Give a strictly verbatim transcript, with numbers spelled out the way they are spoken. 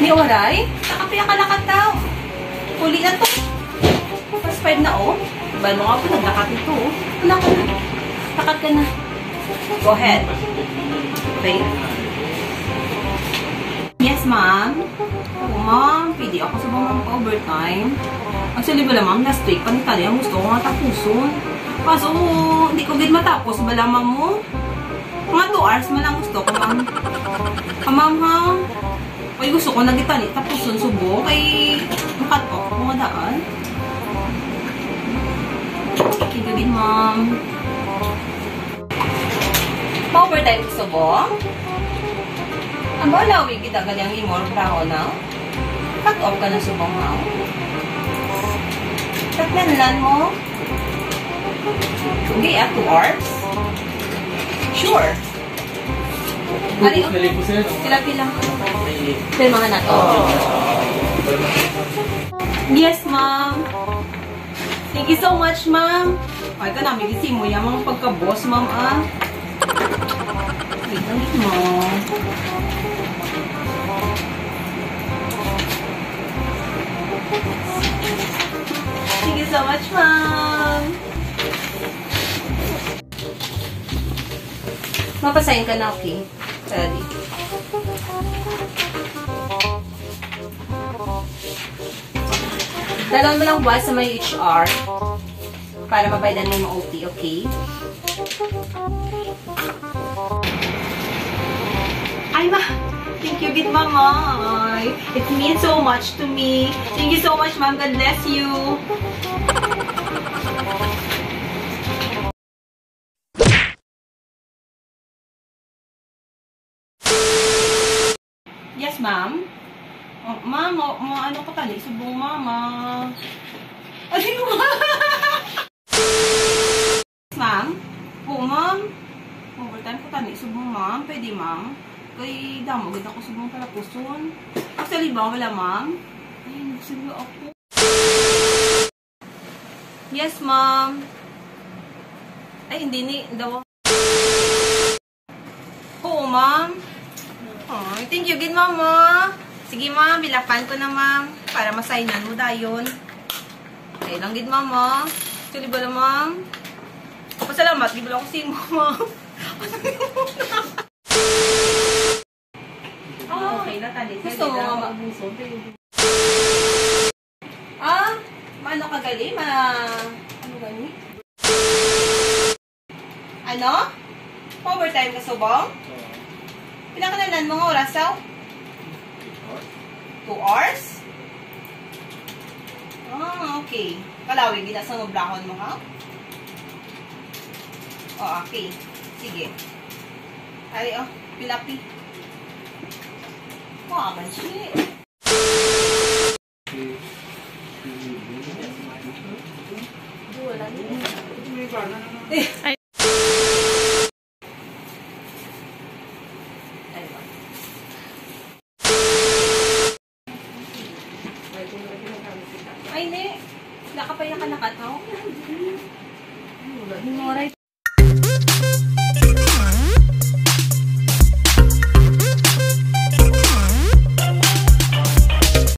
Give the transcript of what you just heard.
Ay, waray? Nakapila ka lakat daw? Uli na to. Past five na, oh. Balo nga po, naglakat ito, oh. Wala ka na. Lakat ka na. Go ahead. Wait. Yes, ma'am. Oo, ma'am. Pwede ako sa mga overtime. Actually, wala, ma'am. Last week, panitali ang gusto ko nga tapuson. Kaso, hindi ko gid matapos. Wala, ma'am, mo. Mga two hours man lang gusto ko, ma'am. Ah, ma'am, ha? Ay, gusto ko na gitali. Tapuson subong. Ay, makat off ko nga daan. Sige din, ma'am. Ma-overtime ko subong? Ang balawi kita gali ang imo trabaho na? Cut off ka na subong, ha? Tatlanlan mo? Okay, ah, two hours? Sure. Ari, oh. Pila, pila? Pirmahan na to. Yes, ma'am. Thank you so much, ma'am. Ay, ka namin, isi mo yung mga pagka-boss, ma'am, ah. Wait lang, ma'am. Thank you so much, ma'am. Mapasayin ka na, okay? Sorry. Dalon mo lang buwas sa may H R para mabaydan mo yung O T, okay? Ay, ma! Thank you, gid, mama. Ay, it means so much to me. Thank you so much, ma'am. God bless you. Yes, ma'am. Oh, ma'am, mo, mo ano ko tani subong mama. Ay, ma'am. Oo, ma'am. Overtime ko tani subong, ma'am. Pwede, ma'am. Kay damo gid ako subong palapuson. Actually ba, wala, ma'am. Ay, nagsulo ako. Yes, ma'am. Ay, hindi ni daw. Oo, ma'am. Ay, thank you gid, ma'am, ah. Sige, ma'am, bilapan ko na, ma'am, para masaynan mo dayon. Okay lang gid, ma'am, ah. Actually ba, ma'am? Pasalamat gid lang ako sa imo, ma'am. Ah, okay na tani. Gusto mo nga maubuson? Ah, maano ka gali? Ma-, ano gani? Ano? Overtime ka subong? Pila ka na lang mga oras, aw? Two hours? Ah, okay. Kalawi gid sa obrahon mo, ha? Oh, okay. Sige. Ay, oh, pilapi. Oh, aman siya. Ay, ne. Nakapaya ka na ka, no? Wala, di mo right.